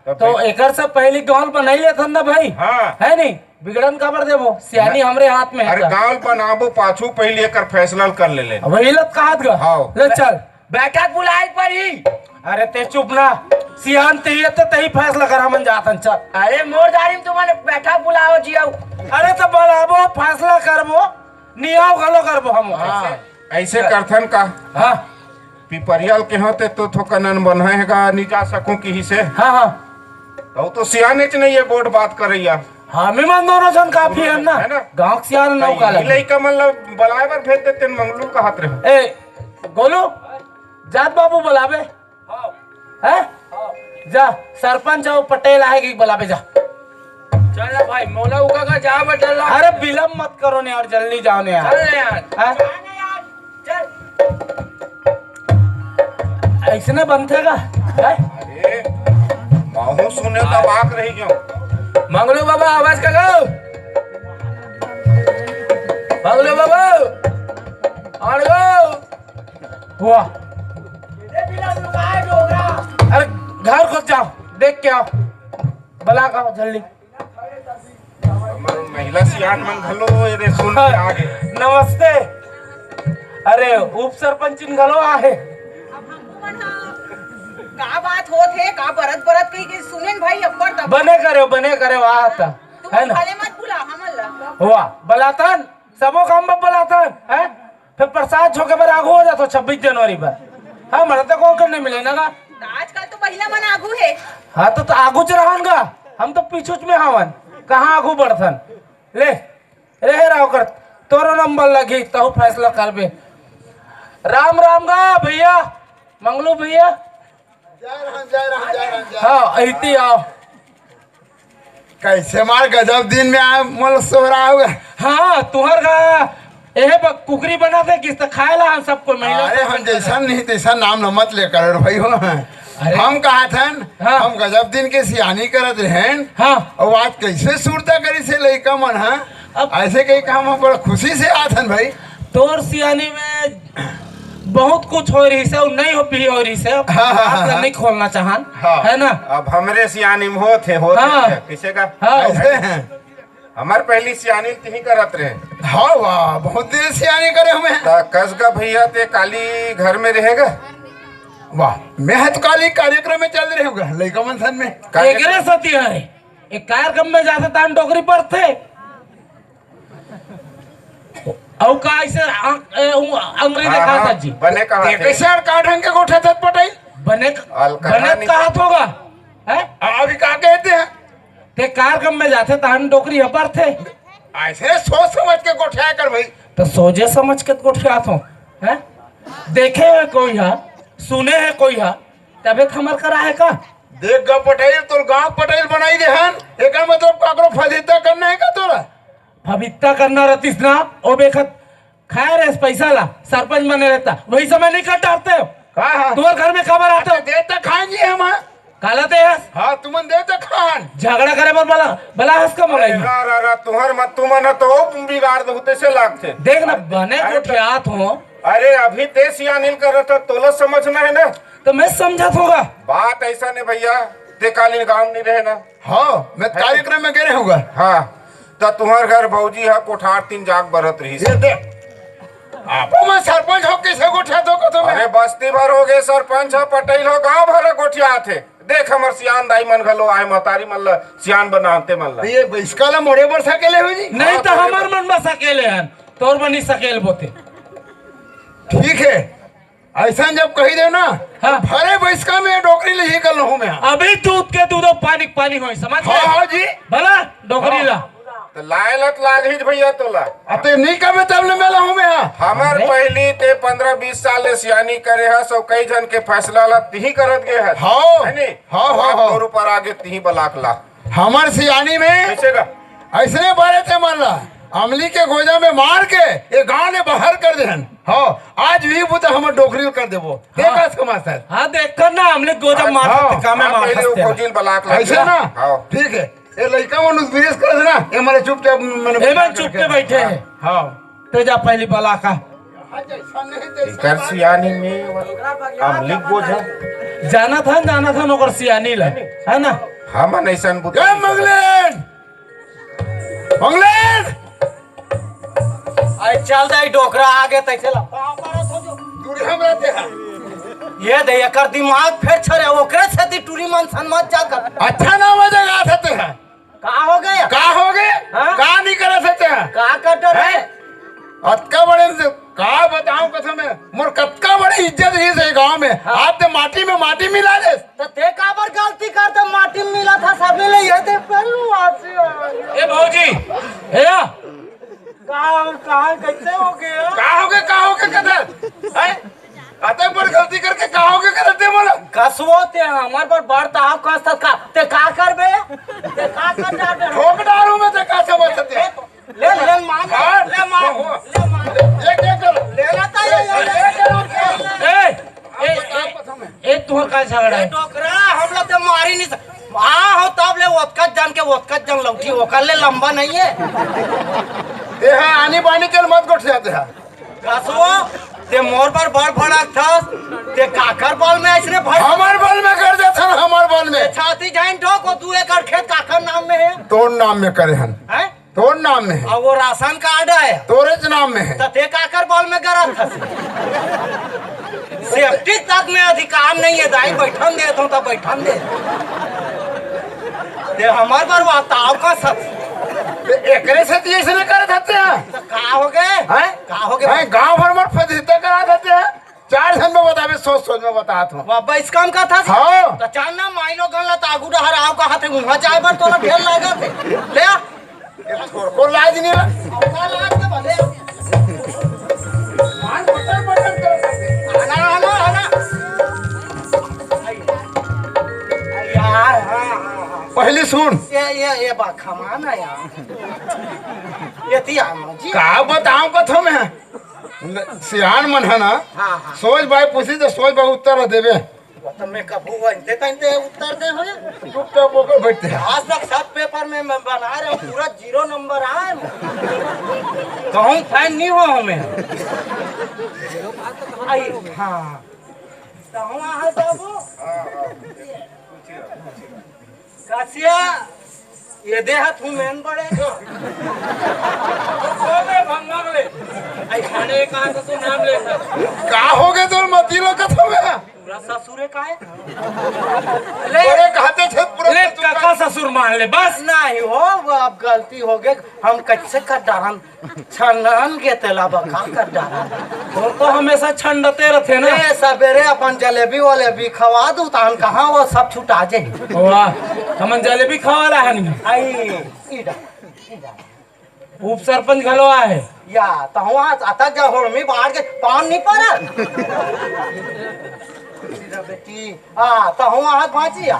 तब तो भाई एकर से पहली गांव बनाई लेथन ना भाई। हाँ। है नहीं? बिगड़न काबर देबो? सियानी हमरे हाथ में हे अरे का? गांव बनाबो पाछू पहली एकर फैसला कर ले ले। वही लत कहत गा। हाँ। ले चल। बैठक बुलाए पड़ी। अरे ते चुप ना, सियान ते ही हे, ते ही फैसला कर, हमन जाथन, चल। अरे मोर दारी में तुमन बैठक बुलाओ जी, आओ। अरे तो बुलाबो, फैसला करबो, नियाव घलो करबो हम। हाँ, ऐसे हाँ। करथन का? हाँ। पिपरिया ल के होते तो थोकन अनबन हे गा, नहीं जा सकूं किही से। हाँ, हाँ। तो, तो सियानेच नहीं हे, बोट बात करैया। हाँ, मैं मन दोनों जन काफी हे ना, है ना? गांव के सियान नौ का लगे। लइका मन ला बलाए बर भेज देते, मंगलू कहत रहे। ए, गोलू, जात बाबू बुलावे। हाँ। हैं? हाँ। जा, सरपंच अउ पटेल आए कि बुलावे जा। चल ना भाई, मोला उका का जा बटल ला। अरे विलंब मत करो ने यार, जल्दी जाओ ने यार। चल ना यार। हैं? चल। ऐसने बनथे का? हैं? अरे, महू सुने तब आक रही क्यों? मंगलू बाबा आवाज का गाओ। मंगलू बाबा। और गाओ। वाह। अरे घर को जाओ, देख के आओ, बला का जल्दी। हमर महिला सियान मन घलो ये दे सुन के आ गे। नमस्ते। अरे उप सरपंचिन घलो आहे। अब हमू मन ह का बात होत हे, का बरत बरत कही के सुनेन भाई, अब्बड़ दबा। बने करे, बने करे, वाह त। तुम है ना? भले मत बुला हमन ला। वाह, बलातन, सबो काम में बलातन, हैं? फेर प्रसाद झोंके बर आगू हो जाथो छब्बीस जनवरी बर। हाँ, मरते को के नहीं मिले ना गा। आजकल तो महिला मन आगू हे। हाँ, तो, तो आगू च रहन गा, हम तो पीछू च में हवन, कहाँ आगू बढ़थन? ले, रहे रहो कर, तोरो नंबर लगी, तहु फैसला करबे। राम राम गा भैया, मंगलू भैया। जय राम, जय राम, जय राम, जय राम। हाँ, अहिती आओ। कैसे मार गजब दिन में आए, मोल सोहरा हुआ। हाँ, तुहर का एहे ब-, कुकरी बना दे किस त खाए ला हम सबको महिला अरे, सब हम बना जैसा दे। नहीं तैसा नाम न मत लेकर भाई हो। अरे। हम कहा थन, हाँ। हम गजब दिन के सियानी करत रहेन। हाँ। और आज कैसे सुरता करी से लइका मन, हाँ? अब ऐसे कही काम हम बड़ा खुशी से आथन भाई। तोर सियानी में बहुत कुछ हो रही से, नहीं हो भी हो रही से। हाँ, हाँ, बात हाँ, ला हाँ। नहीं खोलना चाहन, हाँ। है ना? अब हमरे सियानी में होत हे, होत हाँ। हे। किसे का? हाँ। ऐसे हैं। हमार पहली सियानी तिही करत रहे। हाँ, वाह, बहुत देर सियानी करे हमें। त कस का भैया ते काली घर में रहेगा? वाह, मैं ह तो काली कार्यक्रम में चल रहे हूँ, लइका मन सन में। कार्यक्रम एकरे सती है, एक कार्यक्रम में जाते तान डोकरी पढ़ते। अउ का ऐसे अं-, ए, उ-, अंग्रेजी हाँ, देखा हाँ, था जी। बने कहा ते थे। कैसे यार का ढंग के गोठा था पटाई? बने क-, अलकरहा बने नहीं। कहा तो होगा, हैं? अभी का कहते हैं? ते कार्यक्रम में जाते तहन डोकरी ह परथे। ऐसे सोच समझ के गोठिया कर भाई। तो सोचे समझ के गोठियात हो, हैं? देखे है कोई हा, सुने है कोई हा, तबे तो हमर करा है का? देख गा पटेल, तोर गांव पटेल बनाई दे हन, एकर मतलब काकरो फजीता करना है का तोरा? फबित्ता करना रहतीस ना, ओ बेखत खाए रहे पैसा ला, सरपंच बने रहता, वही समय नहीं कट डारते हो। का हाँ? तुम्हारे घर में खबर आते हो? अच्छा, दे तो खाएंगे हम, हाँ। काला दे हस? हाँ, तुमन दे तो खान। झगड़ा करे बर बला, बला हस का अरे मोलाई। रा, रा, रा, तुहर मत, तुमन तो बिगाड़ दो, तैसे लागथे। देख ना, बने अरे तो गोठियात हो। अरे, अभी ते सियानिल करत ह, तोला समझना है ना? तो मैं समझत होगा। बात ऐसा नहीं भैया, ते कालीन गांव नहीं रहे ना? हाँ, मैं है। कार्यक्रम में गए रहूंगा। हाँ, तो तुम्हार घर भौजी है, कोठार तीन जाग बरत रही। ये देख। आपो में सरपंच हो, कइसे गोठियाथो कथों मैं? अरे, बस्ती भर हो गे सरपंच ह, पटेल हो, गांव भर गोठियाथे। देख, हमर सियान दाई मन घलो आए, महतारी मन ल सियान बनावते मन ल। ये बइसका ल मोरे बर सकेले हो जी? नहीं त हमर मन बर सकेले हन, तोर बर नहीं सकेल बोते। ठीक है, अइसन जब कही दे ना, हाँ। भरे बइसका में डोकरी ल ही कर लहूं मैं। अभी दूध के दूधो, पानी के पानी होई, समझ हाँ, गए? हाँ जी। भला डोकरी ला। त लाए ल त लागही भैया तोला। अते नहीं कबे तब ले मैं लहूं मैं, हाँ। हमर अरे। पहली ते पंद्रह बीस साल ले सियानी करे हस, अउ कई झन के फैसला ला तिही करत गे हस। हाँ। है नी? हाँ, हाँ, अब हाँ। तोर ऊपर आगे तिही बलाक ला। हमर सियानी में कइसे गा? अइसने बारे ते मन ला अमली के गोजा में मार के ये गांव ले बाहर कर देहन। हाँ, आज भी बुता हमर डोकरी ल कर देबो। देख हाँ। आज का मास्टर। हाँ, देख कर ना, अमली के गोजा हाँ, मार हाँ। सकते, का में हाँ, मार पहले वो सकते। फौजी ल बलाक ला। अइसे ना? हाँ। ठीक है। ये लइका मन उस बिरेस कर देना, ये मारे चुपचाप, मने ए मन चुप के बैठे हैं। हाँ। ते जा पहली बलाक आ। एकर सियानी में अमली के गोजा। जाना था, जाना था ओकर सियानी ला, है ना? हमन अइसन बुता ए मंगलेन! मंगलेन! आई चल दे, डोकरा आगे तैसे ला। दूर हम रहते हैं। ये दे, एकर दिमाग फेर छरे, ओकरे सेती टूरी मन सन मत जा कर। अच्छा नाम है जगह सकते हैं। का हो गया? का हो गए? हाँ? का नहीं कर सकते हैं? का कर डरे? हैं? अतका बड़े से का बताऊं कसम है, मोर कतका बड़ी इज्जत रही से गांव में। हाँ। आज ते माटी में माटी मिला दे। तो ते काबर गलती कर दे, माटी में मिला था, सब मिले, ये ते पहलू आज। ए भौजी, ए या। का, का, कैसे हो गया? का हो गया, का हो गया कदर? हैं? अतक बड़ गलती करके का हो गया कदर ते बोला? कसवो ते हमार पर बड़ ताव कस का, ते का करबे? ते का कर जाबे? ठोक डालू मैं, ते का समझ सकते हैं? ले, ले, मार, हाँ। ले, मार, हाँ, हाँ। ले, मार। एक, एक करो। ले लेता है, ये, ये, ये, ये। ए, ए, ए, ए, तुहर का झगड़ा ए, है? डोकरा, हम लोग तो मारी नहीं सक-, हाँ, हो, तब ले ओतकत जान के ओतकत जान लौटी, ओकर ले लंबा नहीं है। ए, हाँ, आनी बानी के मत गोठ जाते हैं। कसो, ते मोर पर बड़ भड़क था, ते काकर बल में ऐसने भड़- हमार बल में कर जाते हैं, हमार बल में। छाती जाइन ठोक, वो दू एकड़ खेत काकर नाम में है? तोर नाम में करे हन। हैं? तोर नाम में है। और वो राशन कार्ड है। तोरे ज नाम में है। तो ते काकर बल में करत हस? सेफ्टी तक में अधिकार नहीं है, दाई, बैठन दे तो, तो बैठन दे। ते हमार बर बताओ का सब। ते एकरे से तो ऐसे नहीं करत हते हैं। तो का हो गए? हैं? का हो गए? हैं? गांव भर में फजीहत करत हते हैं। चार झन में बताबे, सोच सोच में बतात हूँ। बाबा, इस काम का था? हाँ। तो चार ना माई लोग गन ला तागू डहर आओ कहा थे, वहाँ जाए बर तोला ढेर लागत है। ले आ। ये थोड़को लाज नहीं बा। अपना लाज के भले। मान पटक पटक कर सकते। आना, आना, आना। यार, हाँ, हाँ, हाँ। पहली सुन। ये, ये, ये बा, खमाना यार। ये थी आना जी। का बताऊं कथो मैं? सियान मन है ना, हाँ, हाँ। सोच बाई पूछी तो सोच बाई उत्तर देवे। वो तो मैं कबू वैसे तैसे उत्तर दे हो। चुपचाप होकर बैठते हैं। आज तक सब पेपर में मैं बना रहे हूँ, पूरा जीरो नंबर आए। कहूँ फैन नहीं हो हमें। आई, हाँ। कहूँ आ जाबो। कसिया, ये दे हाथ हूँ मेन बड़े। अरे भंगम ले। आई खाने कहाँ से तू नाम ले सर? का हो गए तोर मती लो कथो में? पूरा ससुरे का है? ले। बड़े कहते थे पूरा ले ससुर का। काका ससुर मान ले बस। नहीं हो, वो अब गलती हो गई, हम कैसे कर डारन? छनन के तेला बका कर डाला। वो तो हमेशा छंडते रहते ना। ए, सबेरे अपन जलेबी वलेबी खवा दू, तहन कहाँ वो सब छुटा जाई। वाह, हमन जलेबी खवाला हन। आई, इडा, इडा। उप सरपंच घलो आए। या, तो हुआ अतक जा होड़मी बाहर के पान नहीं पड़ा। बेटी, हाँ, तहूँ आहत भांची आ।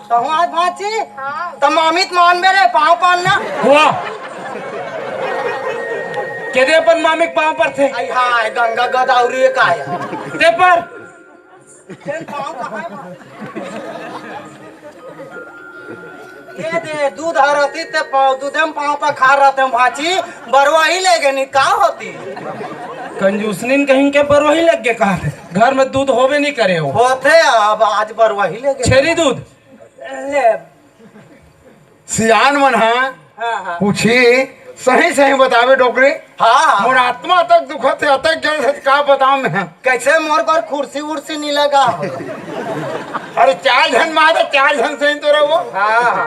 तहूँ आहत भांची? हाँ। त मामित मान मेरे पाँव पान ना। हुआ। केदे अपन मामिक पाँव पर थे। आई हाय, गंगा गोदावरी का आया। ते पर। तेन पाँव कहाँ है? ये दे, दूध हरती ते पाँव, दूधे में पाँव पखार रहते हैं भांची, बरवाही ले गए नहीं, का होती? कंजूसनीन कहीं के बरवाही लग गए कहा थे? घर में दूध होवे नहीं करे हो। होते, अब आज बरवाही ले गए। छेरी दूध। ले। सियान मन हा हाँ, हाँ। पूछी, सही सही बतावे डोकरी। हाँ, हाँ। मोर आत्मा तक दुखत हे, अतक जल से का बताऊं मैं। कैसे मोर बर कुर्सी उर्सी नहीं लगा हो? अरे चार झन मारे, चार झन से ही तो रहो। हाँ, हाँ।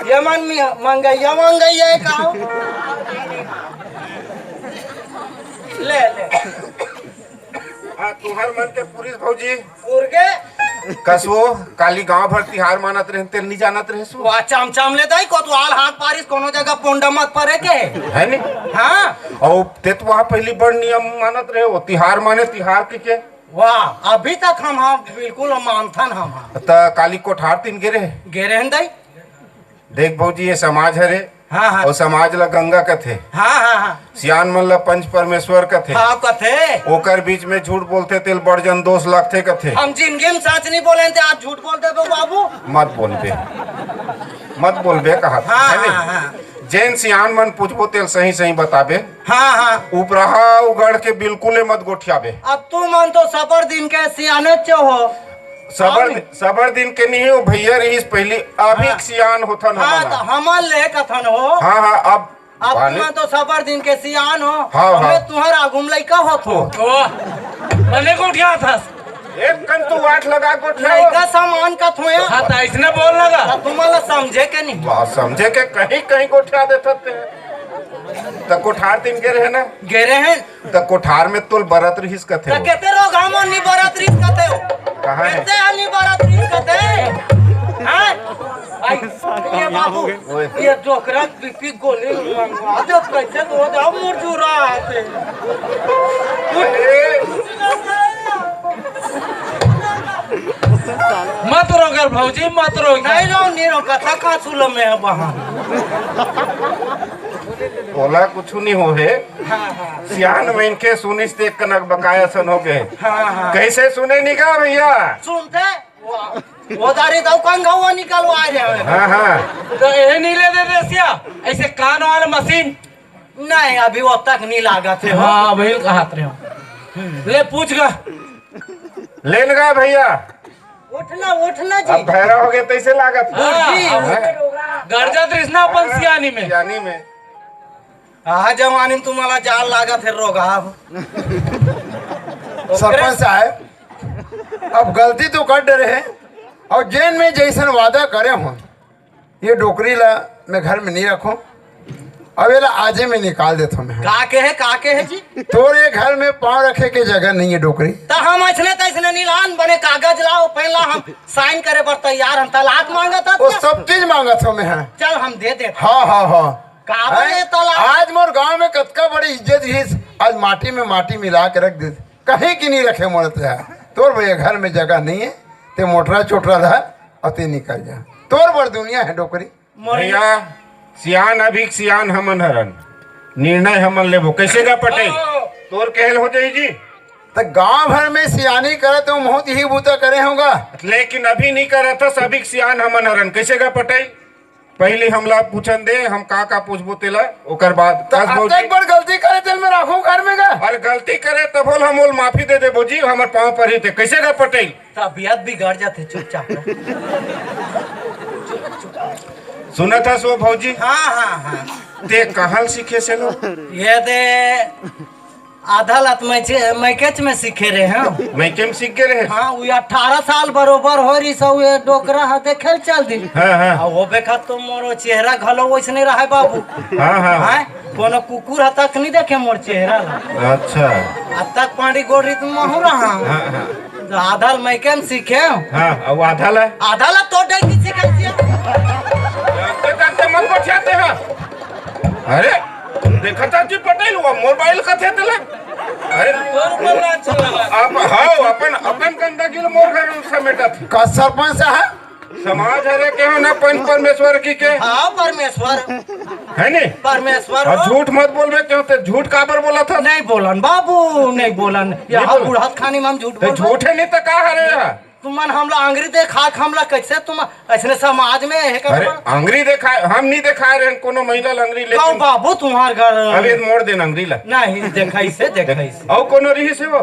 ये मन में मंगैया, मंगैया है का हो? ले, ले। हाँ, तुहर मन के पुरिस भौजी। उर्गे। कसो, काली गांव भर तिहार मानत रहे, तेल नहीं जानत रहे सो। वाह, चमचम ले दाई, कोतवाल हाथ पारिस, कोनो जगह पोंडा मत परे के। है नी? हाँ। और ते तो वहाँ पहली बड़ नियम मानत रहे, वो तिहार माने तिहार के, के। वाह, अभी तक हम, हाँ, बिल्कुल हम मानथन हम, हाँ। त काली कोठार तीन गे रहे? गे रहे हैं दाई। देख भौजी, ये समाज हरे, हाँ, हाँ। और समाज ला गंगा कथे। हाँ, हाँ, हाँ। सियान मन ला पंच परमेश्वर कथे। हाँ, कथे। ओकर बीच में झूठ बोलथे, तेल बड़ जन दोष लगथे कथे। हम जिंदगी में सच नहीं बोले थे, आज झूठ बोल दे दो बाबू। मत बोलबे, मत बोलबे कहा, हाँ, है नहीं? हाँ, हाँ। जेन सियान मन पूछबो, तेल सही सही बताबे। हाँ, हाँ। उपराहा उगड़ के बिल्कुल मत गोठियाबे। अब तू मन तो सबर दिन के सियाने चो हो। सबर, हम सबर दिन के नहीं हो भैया, रहीस पहली, अभी हाँ। सियान होथन हाँ, हमन। तो हमन ले कथन हो। हाँ, हाँ, अब अब बाने- तुम तो सबर दिन के सियान हो। हाँ, हमें हाँ। तुहर आगू में लइका होत हो। ओ, मने को उठिया था। एक कन तू आठ लगा गोठिया हो। लइका समान का थोया। हाँ, तो ऐसने बोल लगा। तो तुम वाला समझे के नहीं। वाह, समझे के कहीं, कहीं गोठिया देता ते। त कोठार तीन गे रहे ना? गे रहे हैं। त कोठार में तोल बरत रहीस कथे त हो। केते रोगहा मन नी बरत रहीस कथे हो? कहाँ है? केते हनी बरत रहीस कथे? हाँ? आई, ये बाबू, ओए। ये डोकरा के बीपी गोली मंगवा दे, कैसे दो दे, मुरझुरा आते। मत रो कर भौजी, मत रो। नहीं रो, नहीं रो, कथा का सुलो में है वहाँ। ओला कुछ नहीं हो हे। हाँ, हाँ। सियान मन के सुनिस ते कनक बकाया सन हो गए। हाँ, हाँ। कैसे सुने नहीं गा भैया? सुनते? वो दारी तो कंघा निकलवा रहे हैं। हाँ, हाँ। तो ये नहीं ले दे रसिया, ऐसे कान वाले मशीन। नहीं, अभी वो तक नहीं लागत है। हाँ, वही कहत रहे हो। ले पूछ गा। लेन गा भैया। उठना, उठना जी। अब भैरा हो गए तैसे लागत। हाँ, जी। अब गरजा तृष्णा अपन सियानी में। सियानी में। हाँ, जवानी में तुम्हारा जाल लागत है रोगहा। सरपंच साहब, अब गलती तो कर डरे हैं, और जेन में जैसन वादा करे हो, ये डोकरी ला मैं घर में नहीं रखूं, अब एला आजे में निकाल देता हूं मैं। का के है, का के है जी? तोर ये घर में पाँव रखे के जगह नहीं है डोकरी। तो हम ऐसने तैसने नहीं लान, बने कागज लाओ, पहला हम साइन करे पर तैयार, हम तलाक मांगत हन। वो सब चीज मांगत हूं मैं। हाँ। चल हम दे दे। हाँ, हाँ, हाँ। का बने हैं? तलाक? आज मोर गांव में कतका बड़ी इज्जत रहीस, आज माटी में माटी मिला के रख दे। कहीं की नहीं रखे मोर ते। तोर भैया घर में जगह नहीं है, ते मोटरा चोटरा धर और ते निकल जा। तोर बर दुनिया है डोकरी। मोर भैया, सियान अभी सियान हमन हरन, निर्णय हमन लेबो। कैसे गा पटेल? ओ। तोर कहल हो जाई जी। त गांव भर में सियानी करे तो बहुत यही बूता करे होगा। लेकिन अभी नहीं करत हस, अभी सियान हमन हरन। कैसे गा पटेल? पहले हमला पूछन दे, हम का का पूछबो तेला, ओकर बाद। त कस भौजी? अतक बड़ गलती करे तेल में राखू घर में गा। अरे गलती करे त बोल, हम ओल माफी दे देबो जी, हमर पाँव पर ही ते। कैसे गा पटेल? तबीयत बिगड़ जाथे चुपचाप। सुनत हस वो भौजी? हाँ, हाँ, हाँ। ते कहल सीखे से लो? ये दे आधा लत मैं चे-, मैकेच में सीखे रहे हैं। मैके में सीख गए रहे? हाँ, वो अठारह साल बरोबर हो रही सो, ये डोकरा हा देखे चल दी। हाँ, हाँ। आ, वो बेखा तो मोरो चेहरा घलो वैसने रहे बाबू। हाँ, हाँ। हाँ, कोनो कुकुर हा तक नहीं देखे मोर चेहरा ला। अच्छा। अब तक पानी गोड़ रही तुम महू रहा। हाँ, हाँ। तो आधा ल मैं केम सीखे? हाँ, अब आधा ला? आधा ला तो डर की सीखे सिया। जानते जानते मत बचियाते हैं। अरे, देखा था जी पटेल, वो मोबाइल का थे तेला। अरे, तोर पर ना अच्छा लगा। आप, हाँ, अपन, अपन गंदगी ल मोर घर में समेटा थे। का सरपंच साहब? समाज हरे के हो ना पंच परमेश्वर की के? हाँ, परमेश्वर। है नी? परमेश्वर और हो। झूठ मत बोलबे, क्यों ते झूठ काबर बोला था? नहीं बोलन बाबू, नहीं बोलन। नहीं यहाँ बोलन। बुढ़त खानी में हम झूठ ते बोलबे। झूठ है नहीं तो का हरे यहाँ? तुमन हमला आंगरी देखा के हमला कैसे तुम ऐसने समाज में है अरे, करबा? आंगरी देखा, हम नहीं देखा रहे हैं कोनो महिला ला आंगरी, लेकिन कहूँ बाबू तुम्हार घर। अबे मोड़ देना आंगरी ला। नहीं, देखा इसे, देखा इसे। और कोनो रही से वो?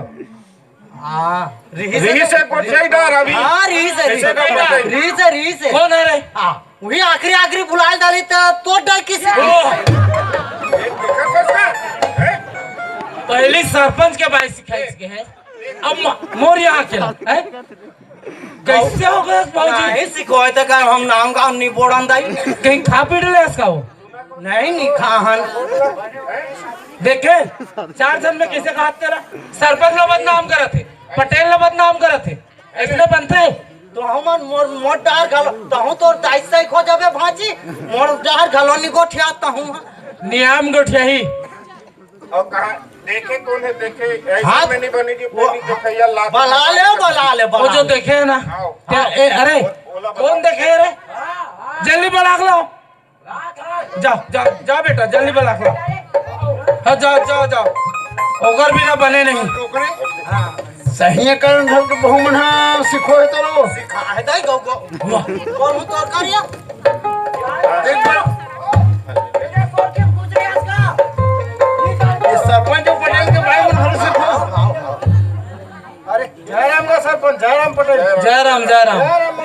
हाँ, रही से रही से तो गोठियाई डार अभी। हाँ, रही से, रही से। कैसे कर पाते? रही से, रही से। कौन है रे? हाँ, वही आखिरी, आखिरी बुलाए डाली तो तोड़ डाल किसी। ओ। ये देखा कैसा? हैं? सरपंच के बाई सिखाइस गे हे, अब म-, मोर यहाँ के ला, हैं? कैसे हो गए भौजी? नहीं सिखोए तो कर हम नाम गाम नहीं बोड़न दाई। कहीं खा पी ले इसका वो? नहीं, नहीं खाहन। देखे, चार जन में कैसे कहा तेला? सरपंच ला बदनाम करत हे, पटेल ला बदनाम करत हे, ऐसने बनथे? तो हमन मोर, मोर डार घलो, तहूँ तोर दाई सही खो जाबे भांची, मोर डार घलो नि गोठिया तहूँ। नियम गोठियाही। अउ कहाँ देखे कोन हे, देखे, ऐसे हाँ, में नहीं बनी जी, वो, पहली देखैया लात बला ले, बला ले, वो बला जो ले। देखे हे ना, हाँ। ते, ए, अरे, वो, ओला बला। कोन देखे हे रे? जल्दी बला के लाओ। जा, जा, जा बेटा, जल्दी बला के लाओ। हाँ, जाओ, जाओ, जाओ। ओकर बिना बने नहीं। सही हे, करण घर के बहू मन हा सिखो हे तो लो। सिखा हे दाई गौ, गौ। वाह। कौन हो तोर करिया? देख बा। ये सरपंच अउ पटेल के भाई मन हर सिखो। अरे, जयराम का सरपंच, जयराम पटेल। जयराम, जयराम। जयराम,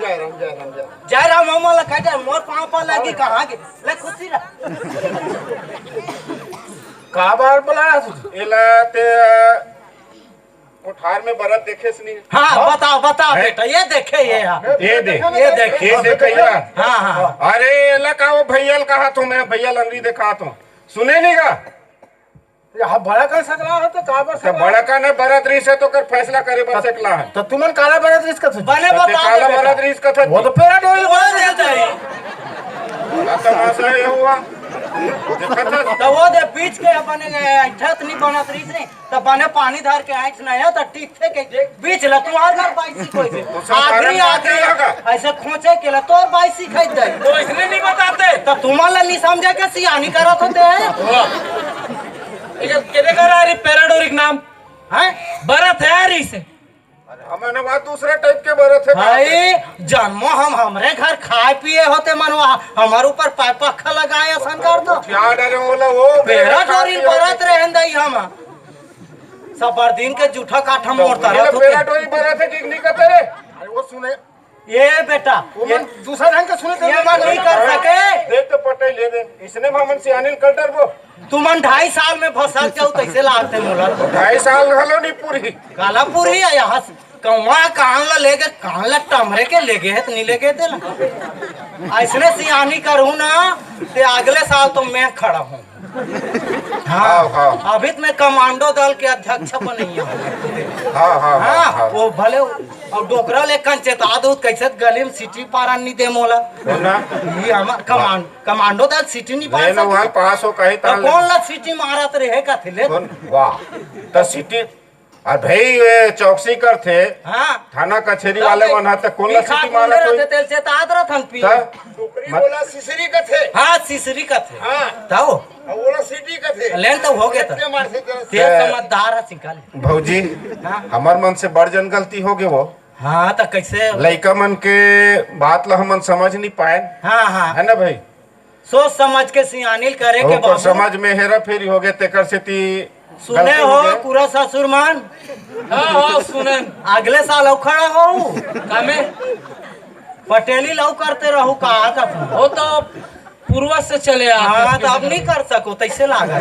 जयराम, जयराम। जयराम हमन ला कह दे, मोर पाँव पर लगी, कहाँ गे? ले खुशी रह। का बार बोला? एला ते कोठार में बरत देखेस नहीं? हाँ, बताओ, बताओ हैं? बेटा, ये देखे, ये हाँ। ये दे। ये देखे। ये देखे यार। हाँ, हाँ। अरे, एला का वो भैया ल कहा तो मैं, भैया ल अंदरी देखा तो। सुने नहीं का? ये हाँ, बड़ा का सकला हो तो का बर तो सकला? बड़ा का ने बरत रहिस हे तो कर फैसला करे बर सकला हे। तो तुमन काला बरत रहिस कथे? बने तो ते बता काला दे बेटा। बरत रहिस कथे? वो तो पेरा डोरी वो बरत दे रहिस। दे। ना तमाशा ये हुआ। देखत हस? तो वो दे बीच के अपने ऐठत नहीं बनत रहिस नहीं, तो बने पानी धर के आँच नहीं है, तो टिकथे के बीच ला तुम्हार घर बाइसी कोई दे। तो सरकार आगरी, में आगरी, बात लगा। ऐसे खोचे के ला तोर बाइसी खाई दे। तो इसने नहीं बताते। तो तुम्हार ला नहीं समझे के सियानी करत होते हैं। एकर केरे घर आ रही पैराडोरिक नाम? हैं? बरत हे आ रही से। हमन वहाँ दूसरा टाइप के बरत हे। भाई, जन्मो हम हमरे घर खाए पिए होते मनवा, हमर ऊपर पाइप पक्का लगाए असन कर दो। क्या डरे बोला वो? पैराडोरी बरत रहन दई हम। सब दिन के जूठा काठा मोड़ता ये रहत होते। पैराडोरी बरत हे कि नहीं कहते रे? अरे वो सुने। ये बेटा, वो ये मन दूसरा ढंग के सुने ये थे। मन नहीं कर सके। देख तो पटेल ये दे। इसने मामन से अनिल कर डरबो। तुमन ढाई साल में भसक जाऊ तैसे लागते मोला। ढाई साल घलो नहीं पूरी। काला पूरी है यहाँ से। कौवा कान ला लेके, कान ला टमरे के लेगे है तो नहीं लेगे तेला। ऐसने सियानी करूँ ना, ते अगले साल तो मैं खड़ा हूँ। हाँ, हाँ, हाँ। अभी तो मैं कमांडो दल के अध्यक्ष बनैया हूँ। हाँ, हाँ, हाँ, हाँ, हाँ। वो भले अउ डोकरा ले कन चेता दूत कैसे गली में सीटी पारा नहीं दे मोला। हो ना? ये हमार कमांड, कमांडो दल सीटी नहीं पार ले ना, सकते। वहाँ पास हो कहीं तो ताल कौन ले। ला सीटी मारत रहे का थे ले? कौन? वाह। तो सीटी, अरे भाई, ये चौकसी करथे। हाँ। थाना कचेरी तो वाले भाई, मन ह, त कोन ला सीटी मारत होही? रहते, तेल से तात रहत हन पी। त? डोकरी मत- बोला सिसरी कथे। हाँ, सिसरी कथे। हाँ। तब? अब बोला सीटी कथे। लेन तो हो गया त। के मार से तेल से। ते समझदार है, सिंकाल। भौजी, हाँ। हमर मन से बड़ जन गलती हो गे वो। हाँ, त कैसे? लइका मन के बात ला हमन समझ नहीं पाए। हाँ, हाँ। है ना भाई? सोच समझ के सियानिल करे के ओकर बाबू। समझ में हेरा फेरी हो गए, तेकर सेती सुने गलती हो हो, गए। पूरा ससुर मन। हाँ, हाँ, सुनन। अगले साल अउ खड़ा हो। कामे? पटेली लव करते रहू का, का? वो तो पूर्वज से चले आते हाँ, हैं। तो अब नहीं कर सको, तैसे लागा।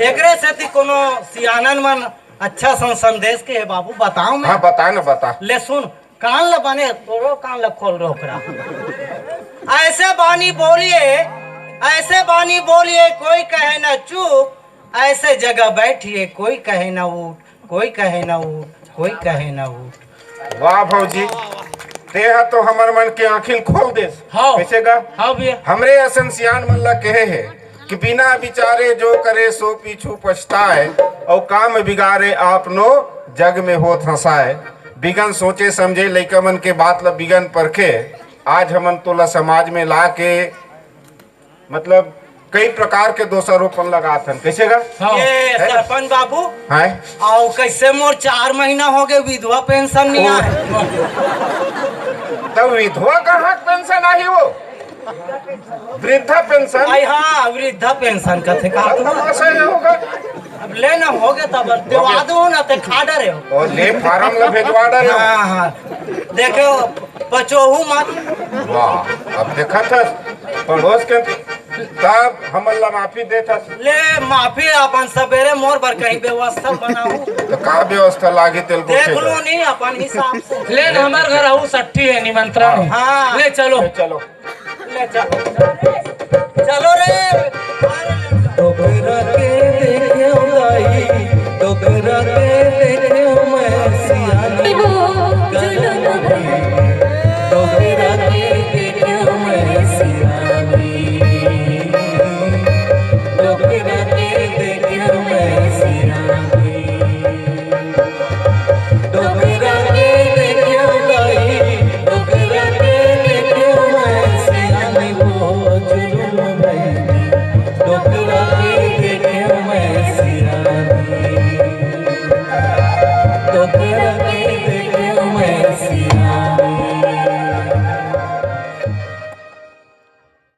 एकरे सेती कोनो सियानन मन अच्छा सन-, संदेश के हे बाबू, बताओ मैं। हाँ, बता ना, बता। ले सुन, कान ल बने, तोरो कान ल खोल रो ओकरा। ऐसे बानी बोलिए, ऐसे बानी बोलिए, कोई कहे ना चुप, ऐसे जगह बैठिए, कोई कहे ना उठ, कोई कहे ना उठ, कोई कहे ना उठ। वाह भौजी, ते ह तो हमर मन के आँखिन खोल देस। हाँ। कैसे गा? हाँ भैया। हमरे असन सियान मन ला कहे हे कि बिना विचारे जो करे सो पीछू पछताए, अउ काम बिगाड़े आपनो जग में होत हंसाए। बिगन सोचे समझे लइका मन के बात ला बिगन परखे, आज हमन तोला समाज में ला के, मतलब, कई प्रकार के दोषारोपण लगात हन। कैसे गा? हाँ। ये हैं? सरपंच बाबू, हैं? अउ कैसे मोर चार महीना हो गए, विधवा पेंशन नहीं ओ। आए। तो विधवा कहाँ पेंशन आही वो? वृद्धा पेंशन? आई हाँ, वृद्धा पेंशन कथे का? तमाशा ये होगा। अब ले ना हो गया तब देवा दो ना, ते खा डरे हो। और ले फार्म ला भेजवा डरे हो। हाँ, हाँ। देखे हो, पचोहू मत। वाह, अब देखा था पड़ोस के तब हमन ला माफी देथस। ले माफी, अपन सबेरे मोर बर कहीं व्यवस्था बनाहू। तो का व्यवस्था लागे तेल देख गोठे लो बर? नहीं अपन हिसाब से। ले न हमर घर आहू सट्ठी है, निमंत्रण है। हाँ। ले चलो। ले चलो। ले चलो।